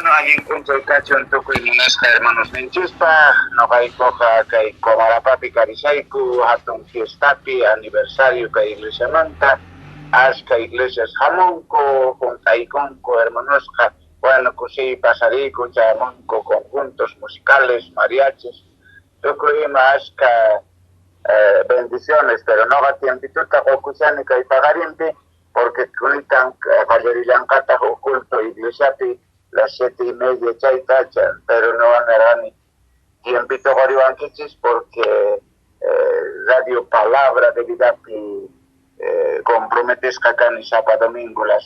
Bueno, allin p'unchay kachun tukuy munasqa hermanosninchispaq. Noqaykuqa kay Comarapapi karishayku hatun fiestapi, aniversario kay iglesiamanta. Ashka iglesias hamunku, junt'aykunku hermanosqa. Bueno, kusiy pasariyku, chayamunku conjuntos musicales, mariachis, tukuy ima ashka bendiciones, pero noqa tiempituta qukushani kay paqarinpi, porque kunitan qallarillanqataq huk culto iglesiapi las 7:30 chayta, pero no nerqani tiempito quriwankichis porque Radio Palabra de Vidapi comprometesqa kani sapa domingo las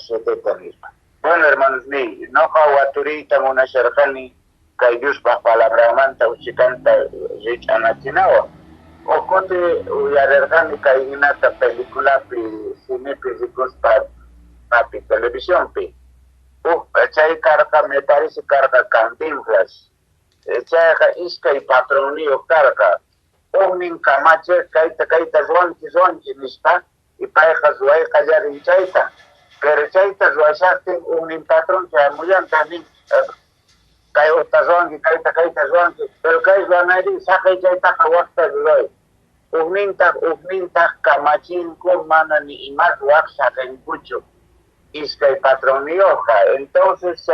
7 nispa. Bueno, hermanos míos, noqa waturiyta munasharqani kay Diospaq palabramanta uchikanta rich'anachinawan. Huk uyarirqani kay hinata peliculapi, cinepi rikuspa, papi televisionpi. Chay karqa, me parece karqa Cantinflas. Chayqa iskay patronniyuq karqa. Huknin kamachiq kayta kayta ruwanki ruwanki nispa, y payqa ruway qallarin chayta. Pero chayta ruwashaqtin huknin patrón chayamullantaq nin, kay uqta ruwanki, kayta kayta ruwanki, pero kay ruwanayri saqay chaytaqa waqta ruray. Huknintaq huknintaq kamachinku mana ni ima ruwaq saqinkuchu iskay patronniyuqqa. Entonces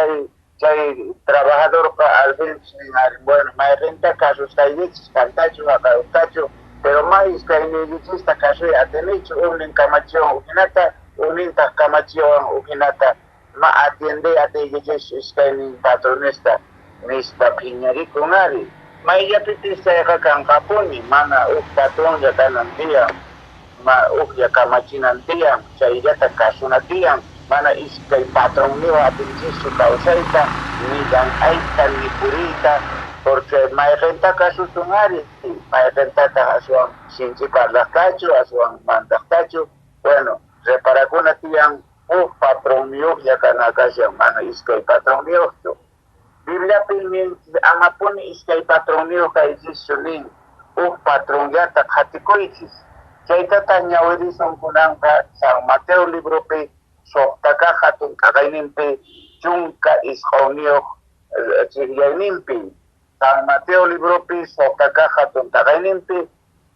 chay trabajadorqa al fin nin, bueno, mayqinta kasusqaykichis, qantachu haqaytachu, pero ma iskayniykichista kasuy atinichu, huknin kamachiwan hukhinata, huknintaq kamachiwan hukhinata, ma atiende atiykichis iskaynin patronesta nispa phiñarikun ari. Mayllapipis chayqa kanqapuni, mana huk patronlla kanan tiyan, ma huklla kamachinan tiyan, chayllata kasuna tiyan, mana iskay patronniyuq atinchischu kawsayta, ni llank'ayta, ni puriyta, porque mayqinta kasusun ari, mayqintataq aswan sinchi parlaqtachu, aswan mandaqtachu. Bueno, reparakuna tiyan huk patronniyuqlla kana kashan, mana iskay patronniyuqchu. Bibliapi nin, amapuni iskay patronniyuq kaychischu nin, huk patronllata qhatikuychis. Chaytataq ñawirisun kunanqa San Mateo libropi suqta kaq hatun t'aqayninpi 19 ch'iqllayninpi. San Mateo libropi suqta kaq hatun t'aqayninpi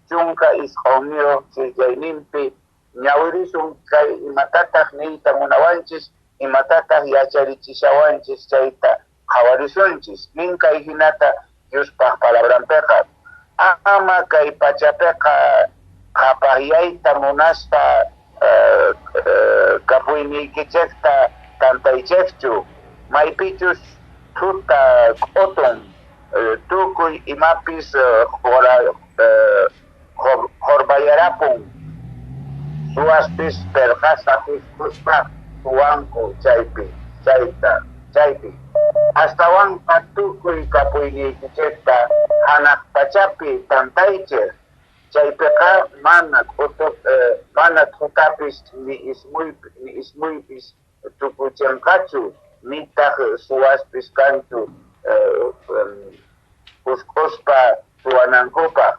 19 ch'iqllayninpi ñawirisun kay imatataq niyta munawanchis, imatataq yacharichishawanchis chayta qhawarisunchis. Nin kay hinata Diospaq palabranpiqa, ama kay pachapiqa qhapaqyayta munaspa kapuyniykichikta tantaychikchu, maypichus thuta k'utun tukuy imapis qhurbayarapun, suwaspis pirqasta husquspa suwanku chaypi chayta chaypi. Astawanqa tukuy kapuyniykichikta hanaq pachapi tantaychik, chaypiqa mana k'utu mana thutapis ni ismuypis tukuchinqachu, nitaq suwaspis kanchu husq'uspa suwanankupaq.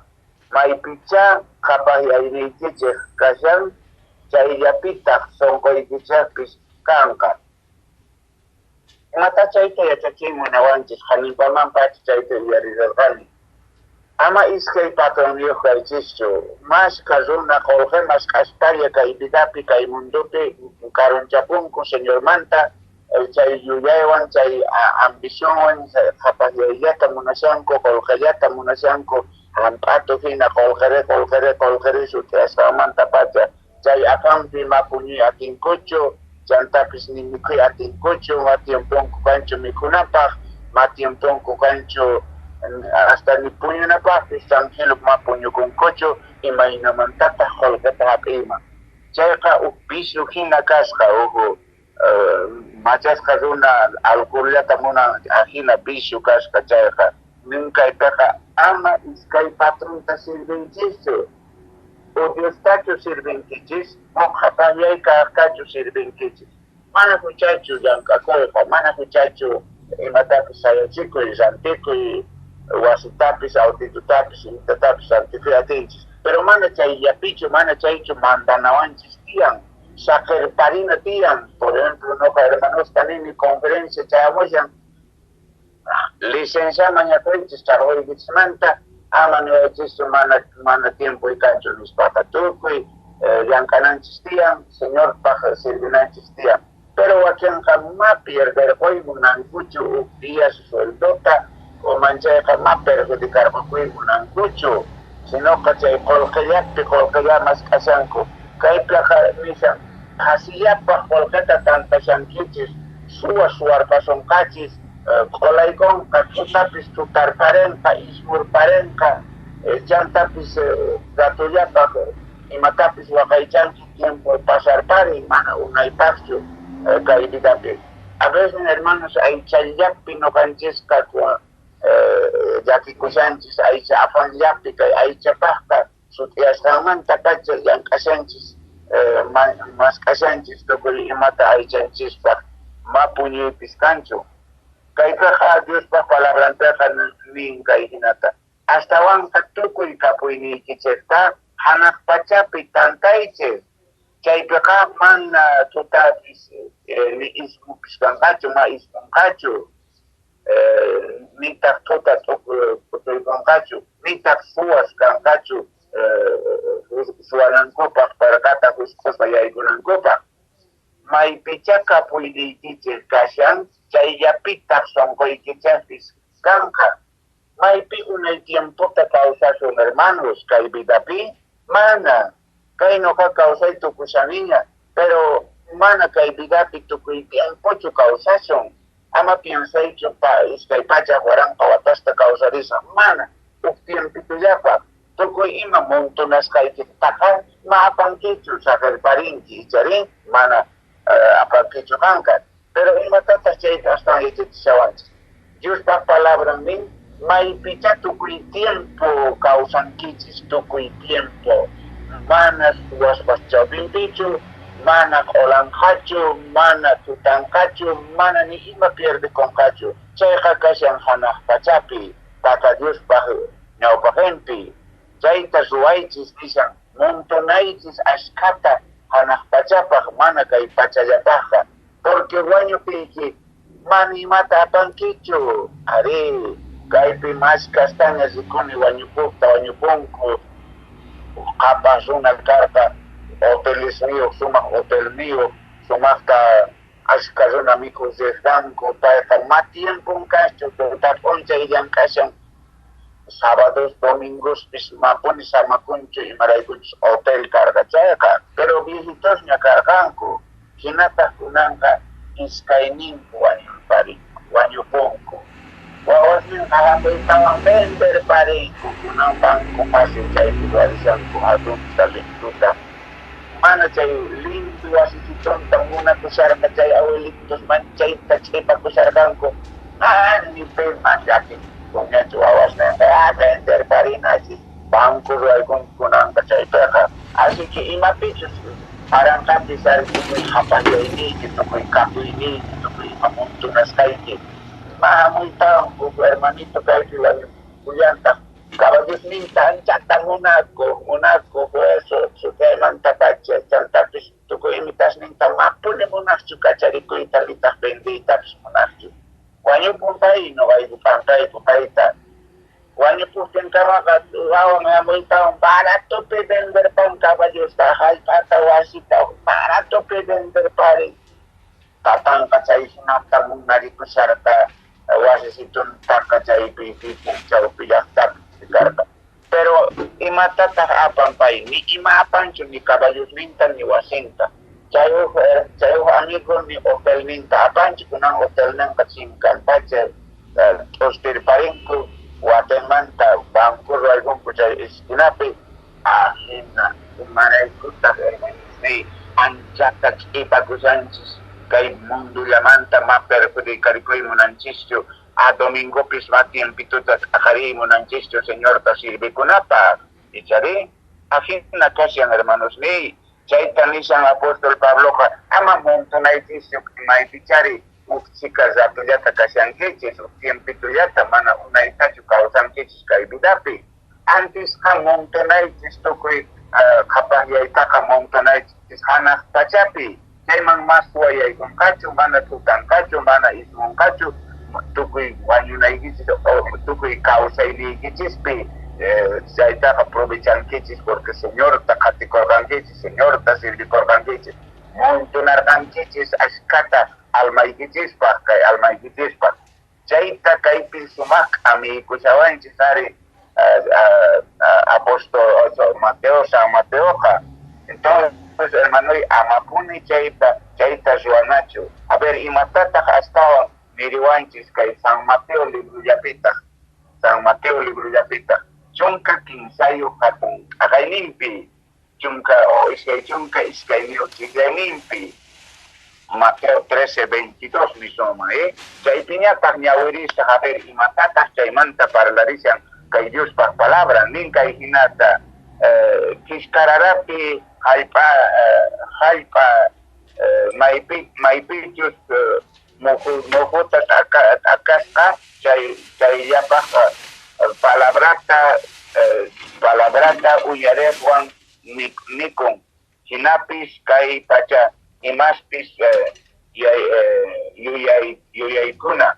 Maypichá qhapaqyayniykichik kashan, chayllapitaq sunquykichikpis kanqa. Imata chayta yachachin munawanchis, haninpaman pacha chayta uyarirqani. Ama iskay patronniyuq kaychischu, mashka runa qullqi mask'aspalla kay vidapi, kay mundopi karunchapunku Señormanta, chay yuyaywan, chay ambicionwan, qhapaqyayllata munashanku, qullqillata munashanku, hamp'atu hina qullqiri, qullqiri, qullqiri sut'iyasqanmanta pacha, chay afanpi ma puñuy atinkuchu, chantapis ni mikhuy atinkuchu, ma tiemponku kanchu mikhunapaq, ma tiemponku kanchu hasta ni puñunapaqpis tranquilo ma puñukunkuchu, imaynamantataq qullqita hap'iyman. Chayqa huk vicio hina kasqa, huk machasqa runa alcohollata munan ahina vicio kasqa chayqa. Nin kaypiqa ama iskay patronta sirvinchischu, o Diostachu sirvinkichis, o qhapaqyay kaqtachu sirvinkichis. Mana huchachu llank'akuyqa, mana huchachu imatapis sayachikuy, rantikuy, wasitapis, autitutapis, imatatapis rantikuy atinchis. Pero mana chayllapichu, mana chaychu mandanawanchis tiyan. Saqerparina tiyan. Por ejemplo, noqa hermanosta nini conferencia chayamushan, licencia mañakuychis trabajoykichismanta, ama niwaychischu mana tiempoy kanchu nispaqa. Tukuy llank'ananchis tiyan, Señorpaq sirvinanchis tiyan. Pero wakinqa ma pierderqoy munankuchu huk día su sueldota, o manchayqa ma perjudicarqokuy munankuchu, sinoqa chay qolqellapi qolqella mask'ashanku. Kaypiqa nishan qhasillapaq qolqeta tantashankichis, suwa suwarpasonqachis, q'olaykunqa, tutapis tutarparenqa, ismurparenqa, chantapis ratullapaq imatapis waqaychanki, tiempo pasarparin, mana unaypaqchu kay vidapi. A veces, hermanos, aychallapi noqanchisqa llakikushanchis, aycha afanllapi, kay aychapaqqa sut'iyasqanmanta pacha llank'ashanchis, mask'ashanchis tukuy imata aychanchispaq, ma puñuypis kanchu. Kaypiqa Diospaq palabranpiqa nin kay hinata: astawanqa tukuy kapuyniykichikta hanaq pachapi tantaychik, chaypiqa mana tutapis ni ismupis kanqachu, ma ismunqachu, nitaq tuta p'utuykunqachu, nitaq suwas kanqachu suwanankupaq, perqata husk'uspa yaykunankupaq. Maypicha kapuyniykichik kashan, chayllapitaq sunquykichikpis kanqa. Maypi unay tiempota kawsasun, hermanos, kay vidapi? Mana. Kay noqa kawsay tukushaniña, pero mana kay vidapi tukuy tiempochu kawsasun. Ama piensaychu 200,000 watasta kawsarisaq, mana. Huk tiempitullapaq tukuy ima montonasqaykitaqa ma apankichu, saqerparinki, ichari mana apankichu qanqa. Pero imatataq chayta astawan yachachishawanchik? Diospaq palabran nin, maypicha tukuy tiempo kawsankichis, tukuy tiempo, mana suwaspas chawpinpichu, mana q'olanqachu, mana tutanqachu, mana ni ima pierdekunqachu. Chayqa kashan hanaq pachapi, Tata Diospaq ñawpaqinpi. Chayta ruwaychis nishan, montonaychis ashkhata hanaq pachapaq, mana kay pachallapaqqa, porque wañupiyki mana imata apankichu. Arí, kaypi mashkastaña rikuni wañupuqta, wañupunku. Qhapaq runa karqa, hotelesniyuq, sumaq hotelniyuq, sumaqta ashka runa mikhuq riqranku, payqa ma tiempon kaschu, tuta p'unchay llank'ashan, sábados, domingospis mapuni samakunchu, imaraykuchus hotel karqa chayqa. Pero viejitosña karqanku, hinataq kunanqa iskayninku wañurparinku, wañupunku. Wawasninqa hamuytawan venderparinku, kunan banco fácil chaypi ruwarishanku hatunta, linduta. Mana chay lindu wasisitonta munakusharqa chay abuelitos manchayta ch'ipakusharqanku, ni piman llakikunñachu wawasninqa, venderparinachis, banco ruwaykunku kunanqa chaypiqa. Así que imapichus paranqapis ari tukuy qhapaqyayniyki, tukuy kapuyniyki, tukuy ima montonasqayki. Ma hamuytawan huk hermanito kaypi wañupullantaq, caballosninta anchata munakuq, eso sut'aymantapacha, chantapis tukuy imitasninta mapuni munaqchu kacharikuyta, nitaq vendiytapis munaqchu. Wañupun pay, noqayku p'ampayku payta. Wañupuptinkamaqa wawan hamuytawan baratopi venderpan caballosta, hallp'ata, wasita, baratopi venderparin. Tatanqa chay hinata munarikusharqa wasisituntaqa chaypi chawpi llaqtapi karqa. Pero imatataq apan pay? Ni ima apanchu, ni caballosninta, ni wasinta. Chay huk amigo ni hotelninta apanchu, kunan hotelninqa chinkanpacha, t'ustirparinku, watinmanta banco ruwaykunku chay esquinapi. Ajina, imaraykutaq, hermanosniy, anchata ch'ipakushanchis kay mundullamanta ma perjudicarikuy munanchischu, a domingopis ma tiempituta t'aqariy munanchischu Señorta sirvikunapaq, ichari? Ajina kashan, hermanosniy. Chayta nishan apóstol Pabloqa, ama montonaychischu maypichari huk chika ratullata kashankichis, huk tiempitullata, mana unaytachu kawsankichis kay vidapi. Antisqa montonaychis tukuy qhapaqyaytaqa montonaychis. kankichis hanaq pachapi, chayman mas suwa yaykunqachu, mana tutanqachu, mana ismunqachu, tukuy wañunaykichis, tukuy kawsayniykichispi chaytaqa provechankichis, porque Señorta qatikurqankichis, Señorta sirvikurqankichis, montonarqankichis ashkata almaykichispaq, kay almaykichispaq. Chayta kaypi sumaq k'amiykushawanchis ari apóstol Mateo, San Mateoqa. Entonces, hermanoy, amapuni chayta ruwanachu. A ver, imatataq astawan niriwanchis kay San Mateo librollapitaq, San Mateo librollapitaq, 13 hatun t'aqayninpi, chunka o 22 ch'illayninpi, Mateo 13, 22 nisunman, eh? Chaypiñataq ñawirisaq, a ver, imatataq chaymanta parlarishan kay Diospaq palabra, nin kay hinata, khiskararapi hallp'a maypichus mujuta t'akasqa, chayllapaq palabrata uyariqwan nikun, hinapis kay pacha imaspis yuyaykuna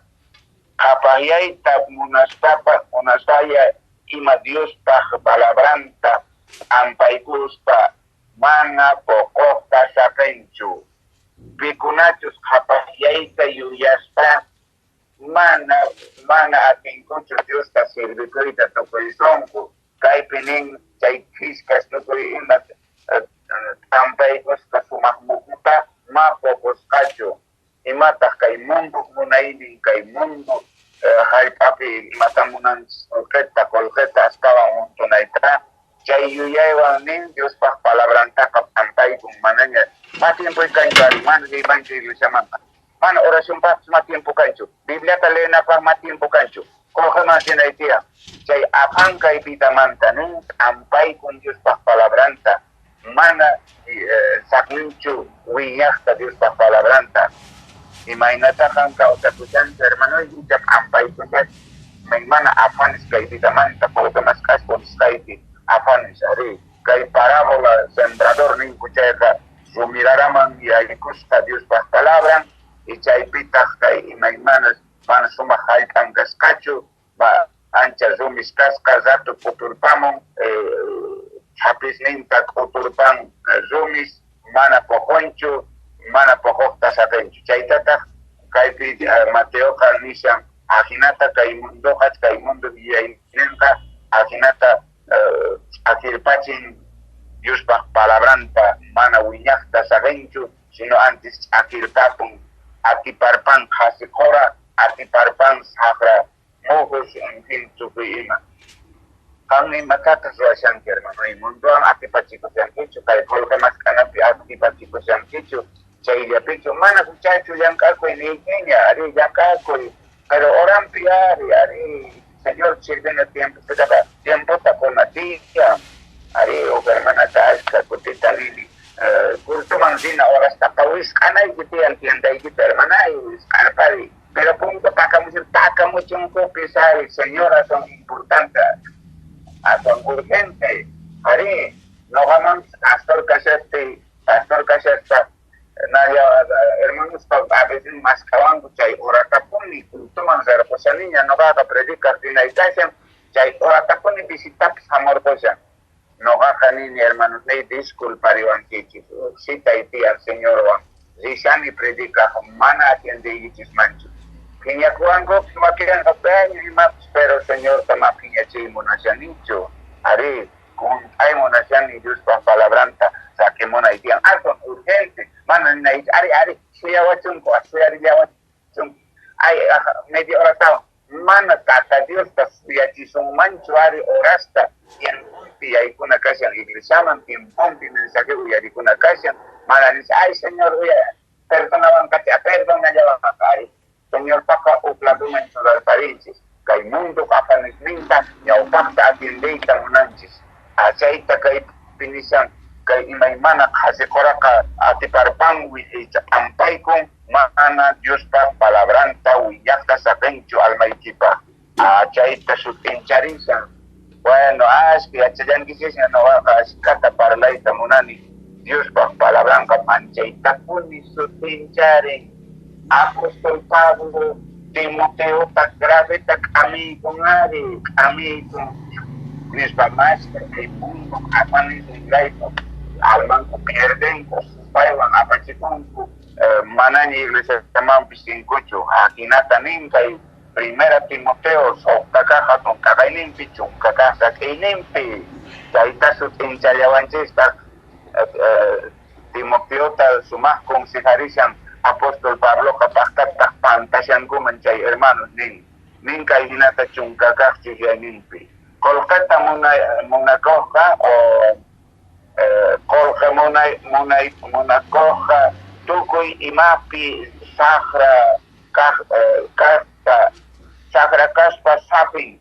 qhapaqyayta munaspaya ima Diospaq palabranta p'ampaykuspa mana poqoqta saqenchu. Pikunachus qhapaqyayta yuyaspa mana atinkuchu Diosta sirvikuyta tukuy sunqu. Kaypi nin chay khiskas tukuy ima p'ampaykusqa sumaq mujuta ma poqosqachu. Imataq kay munduq munaynin, kay mundo hallp'api imata munanchis, qolqeta astawan montonayta, chay yuyaywan nin Diospaq palabrantaqa p'ampaykun, manaña ma tiempoy kanchu ari, mana rimanchu iglesiamanta, mana oracionpaqpis ma tiempo kanchu, Bibliata leenapaq ma tiempo kanchu, qolqeman rinay tiyan. Chay afán kay vidamanta nin p'ampaykun Diospaq palabranta, mana saqinchu wiñaqta Diospaq palabranta. Imaynataqan kawsakushanki, hermanoy, icha p'ampaykushanki, mana afanes kay vidamanta qolqe mask'aspa nisqayki afanes ari. Kay parábola sembrador ninku chayqa rumiraraman yaykusqa Diospaq palabran, y chaypitaq kay imaymanas mana sumaq hallp'an kasqachu, ancha rumis kasqa, rato k'uturpamun, chhapisninta k'uturpan rumis, mana poqonchu, mana poqoqta saqenchu. Chaytataq kaypi Mateoqa nishan, ajinata kay mundoqa, kay mundo yuyayninqa, ajinata ch'akirpachin Diospaq palabranta, mana wiñaqta saqenchu, sino antes ch'akirpapun, atiparpan qhasi qhora, atiparpan saqra mujus, en fin, tukuy ima. Qan imatataq ruwashanki, hermano? Mundowan atipachikushankichu, kay qolqe mask'anapi atipachikushankichu, chayllapichu, mana huchachu llank'akuy niykiña, ari llank'akuy, pero orampi ari, Señor sirvina tiempopitaqa tiempota quna tiyan, ari huk hermanata ashka kutita nini, cultoman rina horastaqa wisq'anayki tiyan tiendaykita, hermanay, wisq'arpari, pero punto pakamuchunkupis ari, señora son importante, aswan urgente, ari, noqamanpis pastor kashaspa, hermanosqa a veces mask'awanku chay horatapuni cultoman rirqushaniña, noqaqa predicaq rinay kashan, chay horatapuni visitapis hamurqushan. Noqaqa nini, hermanos, niy disculpariwankichis, citay tiyan Señorwan, rishani predicaq, mana atiendeykichismanchu. Phiñakuwankupis wakinqa imapis, pero Señorta ma phiñachiy munashanichu, ari, kunt'ay munashani Diospaq palabranta saqimunay tiyan, aswan urgente, mana ninaychu, ari, suyawachunku, suyarillawachunku, ay, media horatawan, mana Tata Diosta suyachisunmanchu ari horasta, tiemponpi yaykuna kashan iglesiaman, tiemponpi mensaje uyarikuna kashan, mana nisha, ay Señor, perdonawanqacha, perdonallawanqa ari, Señorpaqa huk laduman churarparinchis, kay munduq afanesninta ñawpaqta atiendeyta munanchis, chayta kaypi nishan, kay imaymana qhasi qhuraqa atiparpan p'ampaykun, mana Diospaq palabranta wiñaqta saqenchu almaykipaq, chayta sut'incharishan. Bueno, ashka yachallankichisña, noqaqa ashkata parlayta munani Diospaq palabranta. Sut'incharin apóstol Pablo Timoteota graveta k'amiykun ari, k'amiykun nispa mashka kay mundo afanisninrayku almanku pierdenku, supaywan apachikunku, manaña iglesiamanpis rinkuchu. Ajinata nin kay Primera Timoteo suqta kaq hatun t'aqayninpi, 10 kaq rak'iyninpi. Chayta sut'inchallawanchistaq Timoteota sumaq consejarishan apóstol Pabloqa, paqtataq pantashankuman chay hermanos nin. Nin kay hinata 10 kaq chujyayninpi. Qolqeta munakuqqa o qolqe munay munay munakuqqa tukuy imapi saqra kaq kaspa saqra kaspa sapin.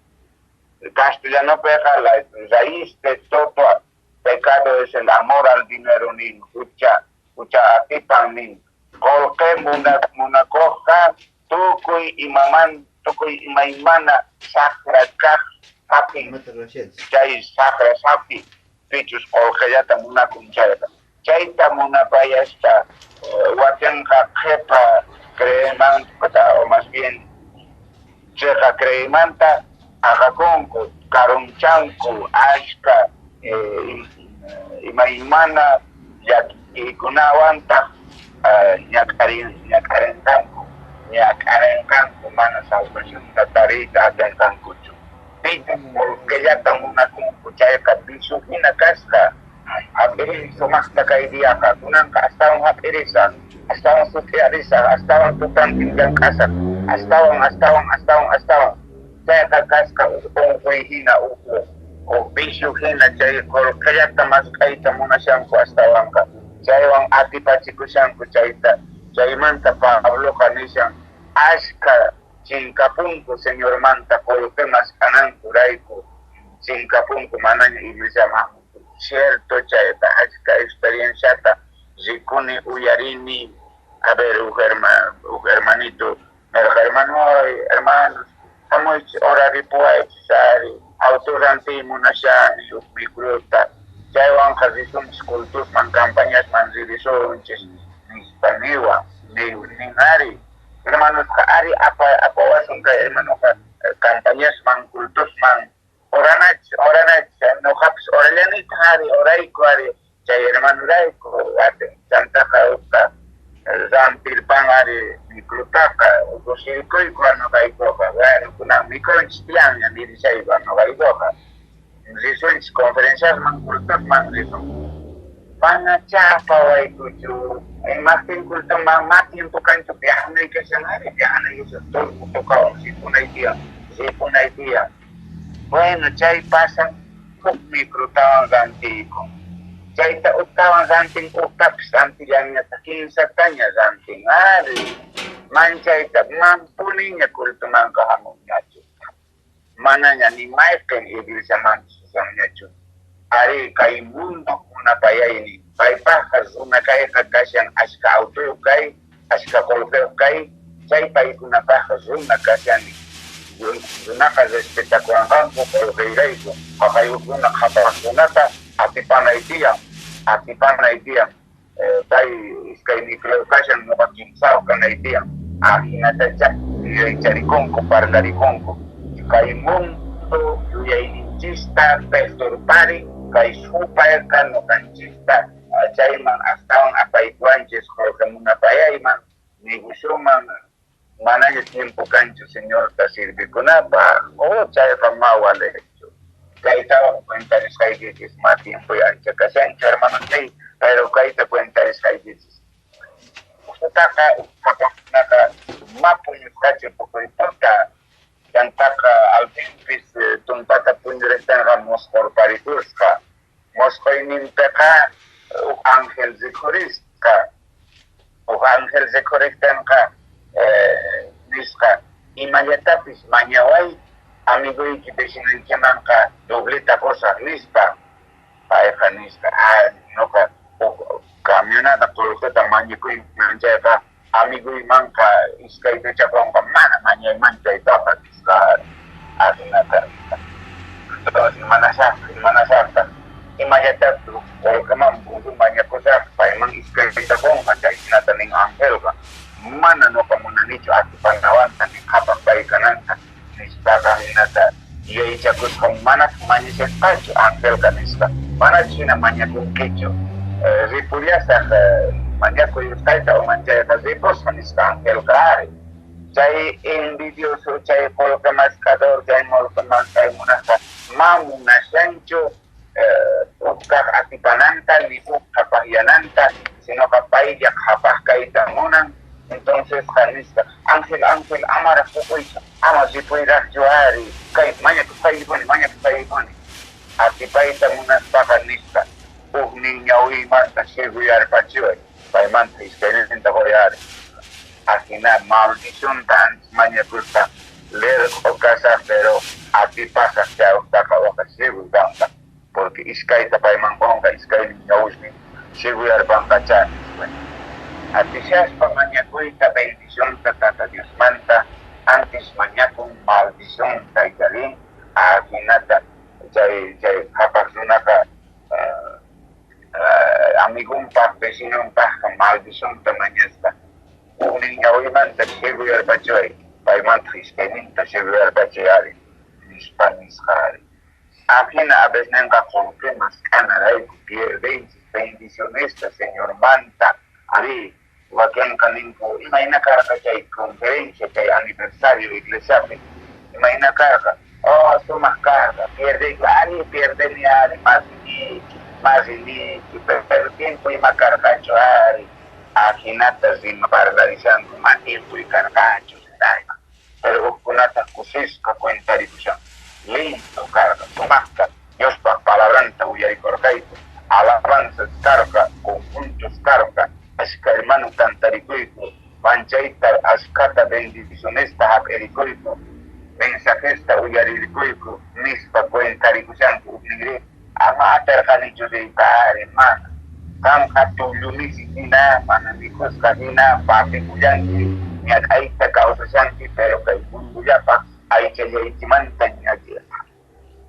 Castellanopiqa la raíz de todo pecado es el amor al dinero nin, hucha atipan nin. Qolqe munakuqqa tukuy imaman tukuy imaymana saqra kaq sapin, chay saqra sapi pichus qolqellata munakun chayqa. Chayta munapayaspa wakinqa qhipa creeymanta o más bien chiqa creeymanta aqakunku, karunchanku, ashka imaymana llakiykunawantaq ñak'arinqanku, mana salvacionta tariyta atinqankuchu. Pichus qolqellata munakunku chayqa vicio hina kasqa. Hap'irin sumaqta kay diaqa, kunanqa astawan hap'irisaq, astawan sut'iyarisaq, astawan tutantin llank'asaq, astawan, astawan, astawan, astawan. Chayqa kasqa uj unquy hina, uj vicio hina, chay qolqellata mask'ayta munashanku astawanqa. Chaywan atipachikushanku chayta. Chaymanta Pabloqa nishan ashka chinkapunku Señormanta qolqe mask'anankurayku, chinkapunku manaña iglesiaman. Cierto, chayta ashka experienciata rikuni, uyarini. A ver, uj hermanito nerqa, hermano, hermanos, hamuychis oraripuwaychis ari, auto rantiy munashani uj microta, chaywanqa risunchis cultusman, campañasman ririsunchis nispa niwan, nin ari. Hermanosqa ari apawasun kay hermanoqa campañasman, cultusman, oranachis, oranachis, noqapis orallanitaq ari, orayku ari, chay hermanorayku, chantaqa uqta rantirpan ari microtaqa, kusirikuyku noqaykuqa, bueno, kunan micronchis tiyanña nirishayku noqaykuqa, risunchis conferenciasman, cultusman risun. Mana chapawaykuchu, imaqtin cultuman ma tiempo kanchu, viajanay kashan ari, viajanay kashan, turku tocawan ripunay tiyan, ripunay tiyan. Bueno, chay pasan huk microtawan rantiykun. Chayta uktawan rantin, uktapis rantillanñataq, kinsataña rantin. Ari, manchayta mampuniña cultumanqa hamunñachu. Manaña ni mayqin iglesiamanpis risanñachu. Ari, kay mundo munapayaynin. Paypaqqa runa kayqa kashan ashka autoyuq kay, ashka qolqeyuq kay, chay paykunapaqqa runa kashani. Runaqa respetakuwanqanku qolqeyrayku, qhapayuqkuna qhapaqkunata atipanay tiyan, atipanay tiyan. Pay iskay microyuq kashan, noqa kimsayuq kanay tiyan. Ajinatacha yuyaycharikunku, parlarikunku. Kay mundo yuyayninchista perturparin, kay supayqa noqanchista chayman astawan apaykuwanchis qolqe munapayayman, negocioman, manaña tiempo kanchu Señorta sirvikunapaq. Oh, chayqa ma walechu. Kaytawan cuentarisqaykichis, ma tiempo ancha kashanchu, hermanos, pero kayta cuentarisqaykichis. Utaqa uqakunaqa ma puñusqachu tukuy tuta, chantaqa alfinpis tumpata puñuriqtinqa mosqorparikusqa. Mosqoyninpiqa uj ángel rikhurisqa. Uj ángel rikhuriqtinqa nisqa, imallatapis mañaway, amigoyki vecinoykimanqa dobleta qusaq nispa. Payqa nisqa, ah, noqa uj camionata qolqeta mañakuyman chayqa amiguymanqa iskay fechawanqa mana mañayman chaytaqa nisqa. Ajinata. Entonces, imanasaqtaq imallatapis qolqeman mañakusaq, payman iskayta qonqa, chay hinata nin angelqa. Mana noqa munanichu atipanawanta ni qhapaq pay kananta nispaqa hinata yuyaychakusqa manataq mañashasqachu angelqa nisqa manachu hina mañakunkichu ripullasaq mañakuy usqayta umanchayqa ripusqa nisqa angelqa ari. Chay envidioso chay qolqe mask'ador chay molqe mask'ay munaqqa ma munashanchu huk kaq atipananta ni huk qhapaqyananta, sinoqa paylla qhapaq kayta munan. Entoncesqa nisqa, Ángel, ángel, amaraq pukuychu, ama ripuyraqchu ari, kay mañakusqaykipuni, mañakusqaykipuni. Atipayta munaspaqa nisqa, huknin ñawiymanta ceguyarpachiway, paymanta iskayninta qoy ari. Ajina maldicionta antes mañakuspa lerq'o kasaq, pero atipasaq chay huktaqa waqa ciego kanqa, porque iskayta payman qonqa, iskaynin ñawisnin ceguyarpanqachá, nispa. Atishaspa mañakuyta bendicionta Tata Diosmanta, antes mañakun maldicionta, icharí? Ajinata chay chay qhapaq runaqa amigonpaq, vecinonpaqqa maldicionta mañaspa, huknin ñawimanta ceguyarpachiway, paymantaq iskayninta ceguyarpachiy ari, nispa nisqa ari. Ajina a veces qolqe mask'anarayku pierdenchis bendicionesta Señormanta. Ari, wakinqa ninku, imayna karqa chay conferencia, chay aniversario iglesiapi, imayna karqa, oh, sumaq karqa, pierdeyku, ari, pierdeni ari, masiniki, pero tiempo ima karqachu ari, ajinata rima parlarishanku, ma tiempo karqachu, pero hukkunata kusisqa cuentarikushan, lindo karqa, sumaqta, Diospaq palabranta uyarikurqayku, alabanzas karqa, conjuntos karqa, ashka hermano tantarikuyku, manchayta ashkata bendicionesta hap'irikuyku, mensajesta uyaririkuyku, nispa cuentarikushanku. Hukninri ama atarqanichu riyta ari, mana. Qamqa tullumisi hina, mana mikhusqa hina, papikullanki, ñak'ayta kawsashanki, pero kay mundullapaq aychallaykimanta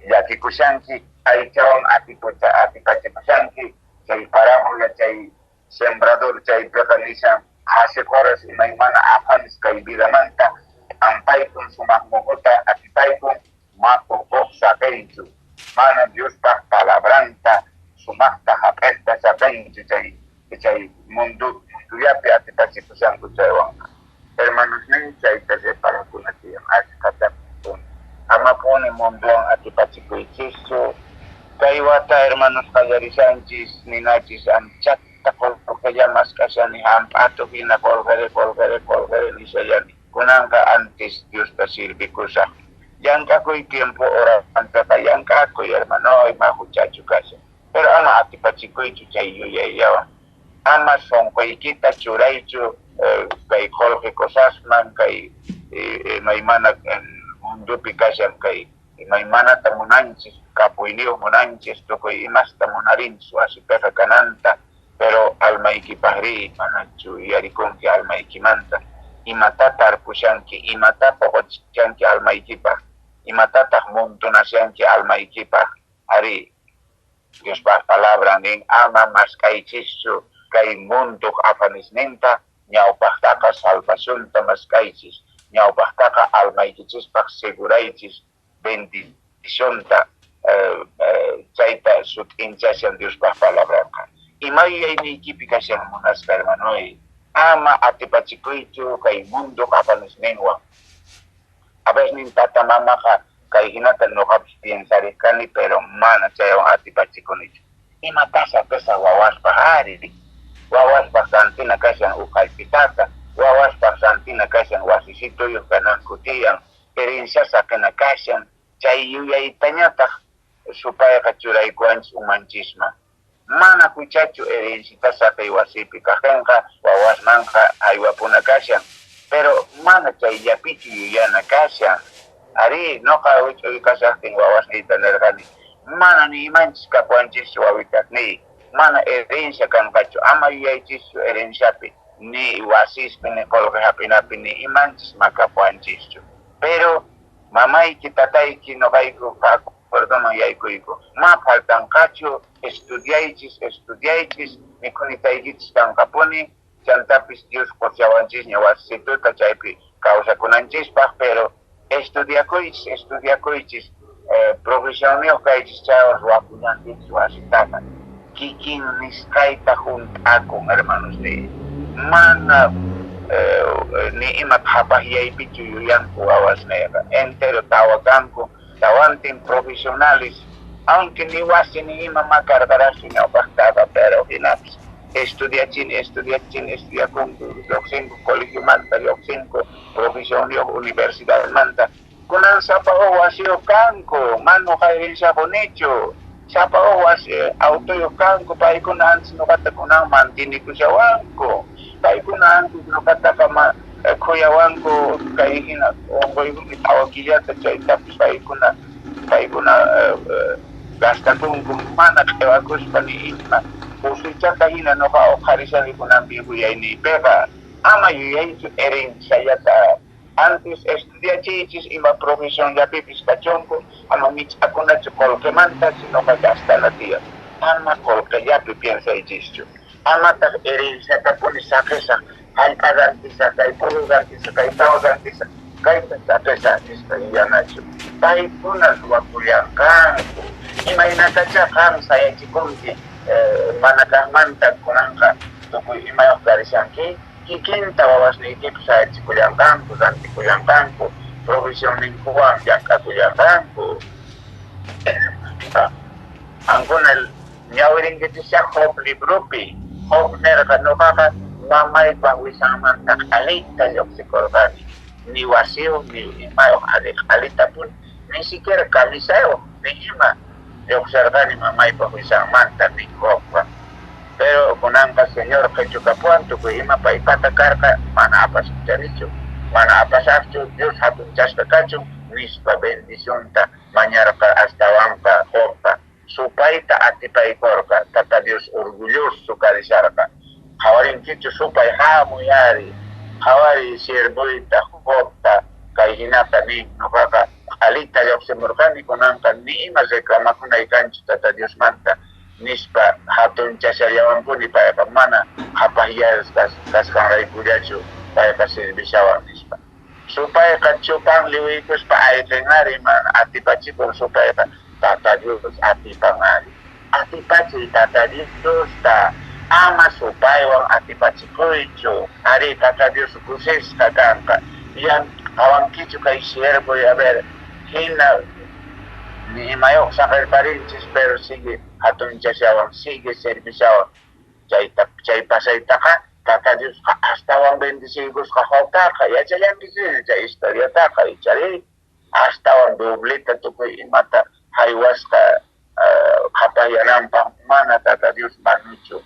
llakikushanki, aychawan atipachikushanki, chay parábola, chay sembrador chaypiqa nishan qhasi qoras imaymana afanes kay vidamanta, p'ampaykun sumaq muhuta atipaykun, ma poqoq saqenchu, mana Diospaq palabranta sumaqta hap'eqta saqenchu chay chay mundullapi atipachikushanku chaywanqa. Hermanosnin, chayta reparakuna tiyan ashkhata puni. Amapuni munduwan atipachikuychischu. Kay wata hermanos qallarishanchis, ninachis anchata qolqella mask'ashani, hamp'atu hina qolqere, qolqere, qolqere nishallani. Kunanqa antes Diosta sirvikusaq. Llank'akuy tiempo horantaqa llank'akuy, hermano, ima huchachu kashan. Pero ama atipachikuychu chay yuyayllawan. Ama sonqoykita churaychu kay qolqe cosasman, kay imaymana mundupi kashan, kay imaymanata munanchis, kapuyniyuq munanchis, tukuy imasta munarinchis wasipiqa kananta, pero almaykipaqri manachu yuyarikunki almaykimanta, imata tarpushanki, imata poqochanki almaykipaq, imatataq montonashanki almaykipaq, ari. Diospaq palabran nin, ama mask'aychischu kay munduq afanisninta, ñawpaqtaqa salvacionta mask'aychis, ñawpaqtaqa almaykichispaq seguraychis bendicionta, chayta sut'inchashan Diospaq palabranqa. Ima yuyayniykipi kashan munasqa hermanoy, ama atipachikuychu kay munduq afanisninwan. A veces tata mamaqa kay hinata noqapis piensariq kani, pero mana chaywan atipachikunichu. Imatasa pesa wawaspaq ari, wawaspaq rantina kashan huk hallp'itata, wawaspaq rantina kashan wasisituyuq kananku tiyan, herencia saqina kashan, chay yuyaytañataq supayqa churaykuwanchis umanchisman. Mana huchachu herencita saqey wasipi kaqtinqa wawasmanqa haywapuna kashan, pero mana chayllapichu yuyana kashan. Ari, noqa huch'uy kashaqtin wawasniyta nirqani, mana ni imanchis kapuwanchischu wawitasniy, mana herencia kanqachu, ama yuyaychischu herenciapi, ni wasispi, ni qolqe hap'inapi, ni imanchis ma kapuwanchischu. Pero mamayki, tatayki, noqayku acuerdoman yaykuyku, ma faltanqachu, estudiaychis, estudiaychis, mikhunitaykichis kanqapuni. Chantapis Dios qushawanchisña wasisituta chaypi kawsakunanchispaq, pero estudiakuychis, estudiakuychis, profesionniyuq kaychis chaywan ruwakullankichis wasitaqa. Kikin nisqayta hunt'akun, hermanosniy. Mana ni ima qhapaqyaypichu yuyanku wawasniyqa. Entero tawa kanku, tawantin profesionales, aunque ni wasi ni ima ma karqaraqchu ñawpaqtaqa, pero hinapis estudiachini, estudiachini, estudiakunku, lluqsinku colegiomanta, lluqsinku profesionniyuq universidadmanta. Kunan sapa huk wasiyuq kanku, mana nuqa herenciaqunichu. Sapa huk wasi autoyuq kanku, paykuna antes nuqata kunan mantinikushawanku. Paykuna antes nuqataqa khuyawanku kay hina unquykuni tawa killata, chaytapis paykuna gastakunku mana q'iwakuspa ni ima. Cosechata hina nuqa uqharishani kunanpi yuyayniypiqa. Ama yuyaychu herenciallata. Antes estudiachiychis ima profesionllapipis kachunku, ama mich'akunachu qolqemanta, sinoqa gastana tiyan. Ama qolqellapi piensaychischu. Amataq herenciatapuni saqesaq, hallp'a rantisaq, kay puru rantisaq, kay tawa rantisaq, kayta saqesaq nispa yuyanachu. Paykuna ruwakullanqanku. Imaynatachá qam sayachikunki mana kaqmanta kunanqa tukuy imayuq karishanki, kikinta wawasniykipis sayachikullanqanku, rantikullanqanku, profesionninkuwan llank'akullanqanku. Qankuna ñawirinkichishá Job libropi. Job nirqa, nuqaqa mamaypa wisanmanta q'alita lluqsikurqani, ni wasiyuq ni imayuq, ari q'alitapuni, ni siquiera camisayuq ni ima lluqsirqani mamaypa wisanmanta, nin Jobqa. Pero kunanqa Señor qhichukapuwan tukuy ima paypata karqa, mana apasachanichu, mana apasaqchu, Dios hatunchasqa kachun, nispa bendicionta mañarqa astawanqa Jobqa. Supayta atipaykurqa, Tata Dios orgulloso karisharqa. Qhawarinkichu supay hamuy ari, qhawariy siervoyta Jobta, kay hinata nin, nuqaqa q'alita lluqsimurqani, kunanqa ni ima reclamakunay kanchu Tata Diosmanta, nispa hatunchashallawanpuni payqa, mana qhapaqyasqa kasqanraykullachu payqa servishawan nispa. Supayqa chupan liwiykuspa ayqin ari, mana atipachikun supayqa, Tata Dios atipan ari. Atipachiy Tata Diosta, ama supaywan atipachikuychu. Ari Tata Dios kusisqa kanqa. Yan qhawankichu kay siervo, a ver, hina ni imayuq saqirparinchis, pero sigue hatunchashawan, sigue servishawan. Chayta chay pasaytaqa Tata Diosqa astawan bendiciykusqa Jobtaqa. Yachallankichis chay historiataqa, ichari astawan dobleta tukuy imata haywasqa qhapaqyananpaq, mana Tata Dios manuchu.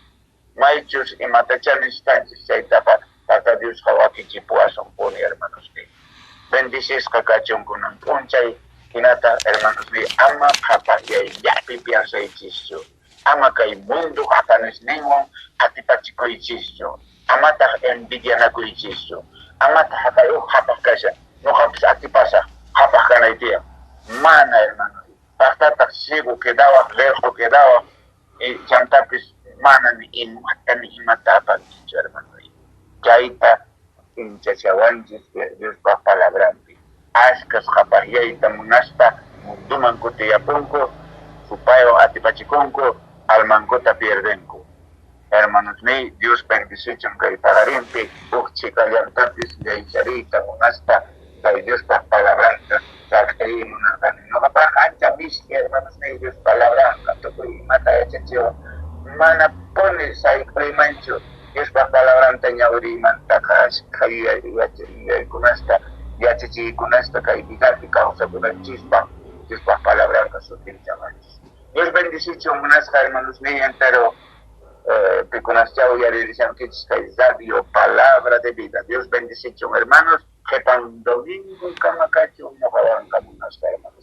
Maychus imatachá nisqanchis chaytaqa Tata Diosqa wakichipuwasunpuni, hermanosniy. Bendicisqa kachun kunan p'unchay, hinataq hermanosniy, ama qhapaqyayllapi piensaychischu. Ama kay mundo afanesninwan atipachikuychischu. Amataq envidianakuychischu. Amataq haqay uj qhapaq kashan, nuqapis atipasaq qhapaq kanay tiyan. Mana, hermano. Paqtataq ciego quedawaq, lerqo quedawaq, chantapis mana ni imata ni imata apankichu, hermano. Chayta inchashawanchis Diospa palabranpi. Ashkas qhapaqyayta munaspa munduman kutiyapunku, supaywan atipachikunku, almankuta pierdenku. Hermanosniy, Dios bendicichun kay paqarinpi uj chhikallantapis yuyaychariyta munaspa kay Diospa palabranta saq'iy munarqani. Nuqapaqqa ancha misk'i, hermanosniy, Dios palabranqa tukuy imata yachachiwan. Manapuni sayk'uymanchu Diospa palabranta ñawiriymantaqa ashkha yuyaykunasta, yachachiykunasta kay vidapi kawsakunanchispaq Diospa palabranqa sutinchawanchis. Dios bendicichun munasqa hermanosniy entero pikunaschá uyaririshankichis kay radio Palabra de Vida. Dios bendicichun hermanos, qhipan domingo kama kachun nuqawanqa munasqa hermanos.